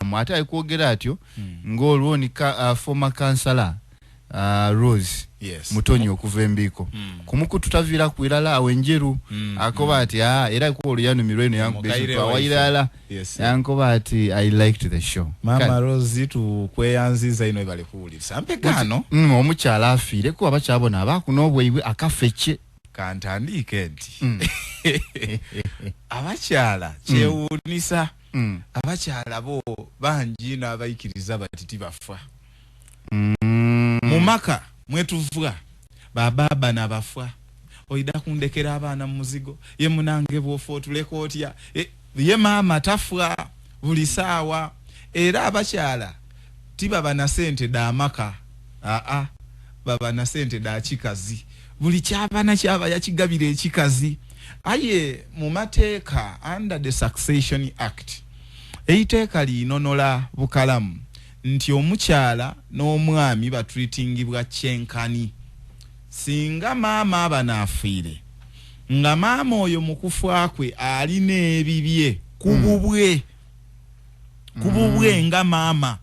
Bukalamu. Ate alikwogera atyo ng'olwo ni former kansala Rose Mutonyi okuva Embiiko kumukutu taviira ku irala awo Enjeru akoba ati era kuba oluyanumirwa eno yankuba Mukaire ekintu waife. awairala yankoba ati, "I liked the show." Mama Kale. Rose, tukweyanziza ino, ebale kuwuliriza mpegano. Omukyala afiire kuba bakyabona abakuno obwaibwe akafeke. Kantandiike nti abakyala kyewuunisa, abakyala bo bangi n'abayikiriza bati tibafa. Mu maka mwetuvwa babaaba nabafa, oida kundekera abaana mu muzigo, ye munange bwofa otuleka otya? Ye maama tafa buli saawa. Era abakyala tibaba na sente damaka, aa baba na sente da kikazi, buli kyabana kyaba yakigabira ekikazi. Aye mu mateeka, under the Succession Act, eiteeka linonola bukalamu nti omukyala n'omwami batreatingibwa kyenkani. Singa maama aba naafiire nga maama oyo mu kufa kwe alina ebibye ku bubwe, ku bubwe nga maama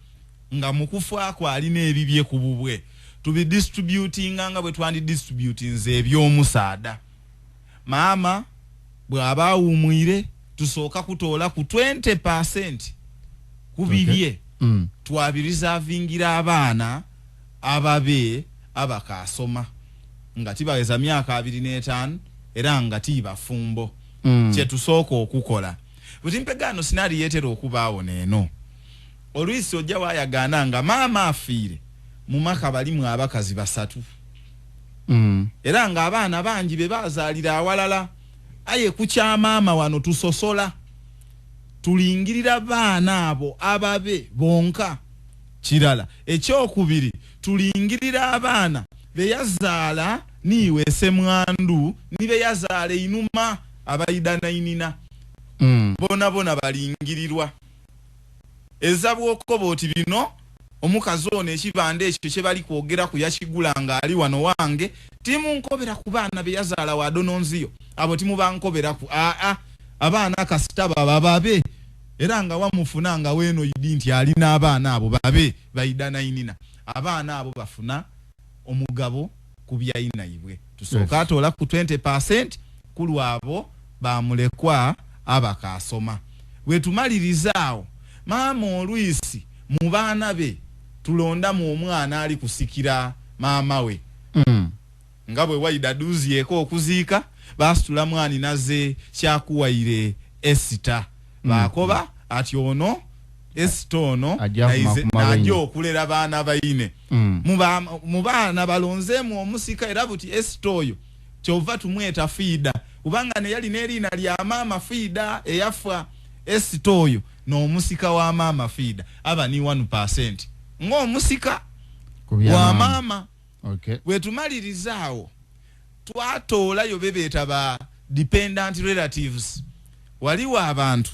nga mu kufa kwe alina ebibye ku bubwe, tubidistributinga nga bwe twandidistributinze ebyomusaada. Maama bw'aba awumwire, tusooka kutoola ku 20% ku bibye, twabireservingira abaana ababe abakasoma nga tibaweza myaka 25 era nga tibafumbo. Kyetusooka okukola buti mpegano scenario yetera okubaawo neeno: olwisi ojja wayagaana nga maama afiire, mu maka balimu abakazi basatu era ng'abaana bangi be bazaalira awalala, aye ku kyamaama wano tusosola, tulingirira baana abo ababe bonka. Kirala ekyokubiri, tulingirira abaana beyazaala niiwe semwandu ni beyazaala einuma abaidanainina, bona bona balingirirwa. Eza bwokoba oti bino omukazi ono ekibanda ekyo kye bali kwogera ku yakigula ng'ali wano wange, timunkobera ku baana be yazaala wadononziyo, abo timubankoberaku. Aa abaana kasita baba babe era nga wamufuna nga weeno idi nti alina abaana abo babe baidanainina, abaana abo bafuna omugabo ku byayinaibwe. Tusooka atoola ku 20% ku lwabo bamulekwa abakasoma. Bwetumaliriza awo, maama olwisi mu baana be tulondamu omwana ali kusikira maama we. Nga bwe waida duzieko okuziika, basitula mwani naze kyakuwaire Esita, bakoba ati ono Esita ono Ajja kumakuma najja baine. okulera baana baine. Mu baana balonzeemu omusika, era buti Esita oyo kyova tumweta Fiida, kubanga neyali n'eriina lya maama Fiida eyafa. Esita oyo n'omusika wa maama Fiida, aba ni 1% ng'omusika Ku bya wa maama. Maama. Bwetumaliriza awo, twatoolayo bebeeta ba dependent relatives. Waliwo abantu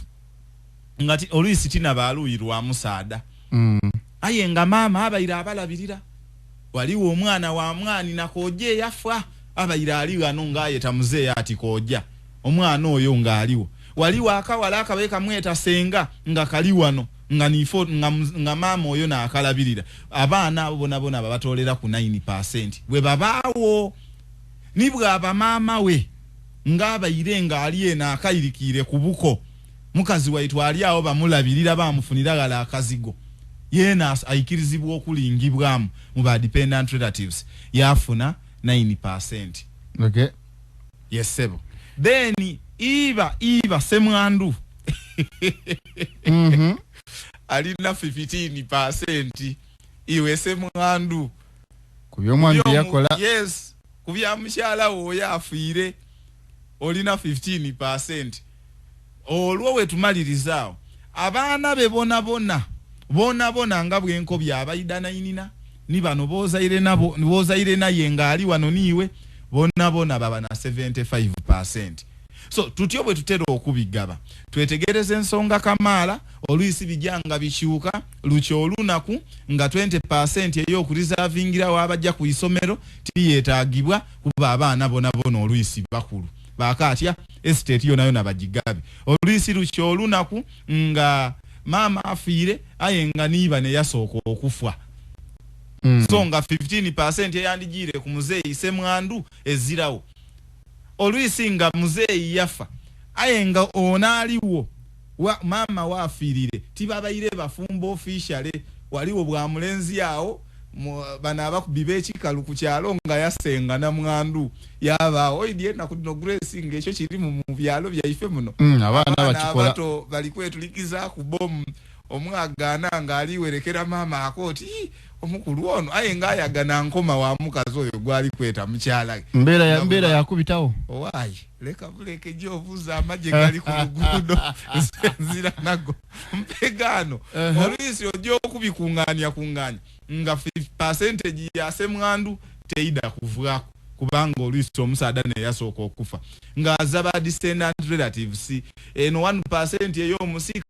nga oluyisi tina baluuyi lwa musaada, aye nga maama abaire abalabirira. Waliwo omwana wa mwani nakojja eyafa, abaire ali wano ng'ayeta muzeeyo ati kojja, omwana oyo ng'aliwo. Waliwo akawala akabaye kamweta senga nga kali wano nga nifo nga maama oyo naakalabirira. Abaana abo bona bona babatoolera ku 9% bwe babaawo. Ni bwaba maama we ng'abaire ng'ali eno akayirikiire ku buko, mukazi waitu ali awo bamulabirira, bamufunira ghala akazigo, yeena ayikirizibwa okulingibwamu mu ba dependent relatives, yafuna 9%. Yesebo. Then iba semwandu alina 15%. Iwe semwandu ku byomwami byeyakola. Yes, ku bya mukyala wo oyo afiire olina 15%. Olwo wetumaliriza awo, abaana be bona bona bona bona nga bwenkobya abaidanainina ni bano bozaire nabo, bozaire naye ng'ali wano niiwe, bona bona baba na 75%. So tutyo bwe tutera okubigaba. Twetegereza ensonga kamaala, oluyisi bijja nga bikyuka lukya olunaku nga 20% ey'okureservingirawo abajja ku isomero tiyeetaagibwa, kuba abaana bona bona oluyisi bakulu bakaatya estate yona yona bagigabe. Oluyisi lukya olunaku nga Maama afiire, aye nga niiba neyasooka okufa. So nga 15% eyandigiire ku muzeeyi semwandu ezirawo. Olwisi nga muzeeyi yafa, aye nga ono aliwo maama waafiirire tibabaire bafumba officially, waliwo bwa mulenzi awo bano abakubi b'ekikalu ku kyalo nga yasenga namwandu yabaawo. Oidi ennaku dino Grace ng'ekyo kiri mu byalo byaife muno. Abaana bakikola. Abato bali kwetulikiza ku bomu, omwagaana ng'aliwerekera maama akooti, "Ii, omukulu ono," aye ng'ayagana nkoma wa mukazi oyo gwali kweta mukyala we. Mbeera ya mbeera yakubitawo. Owaayi, leka buleke gyobuuza, amagye gali ku luguudo, nze nzira nago mpegaano. Olwisi ojja okubikuŋŋaanya kuŋŋaanya nga percentage ya semwandu teida kuvaako, kubanga olwisi omusaada neyasooka okufa ng'aza ba descendant relatives eno 1% ey'omusika.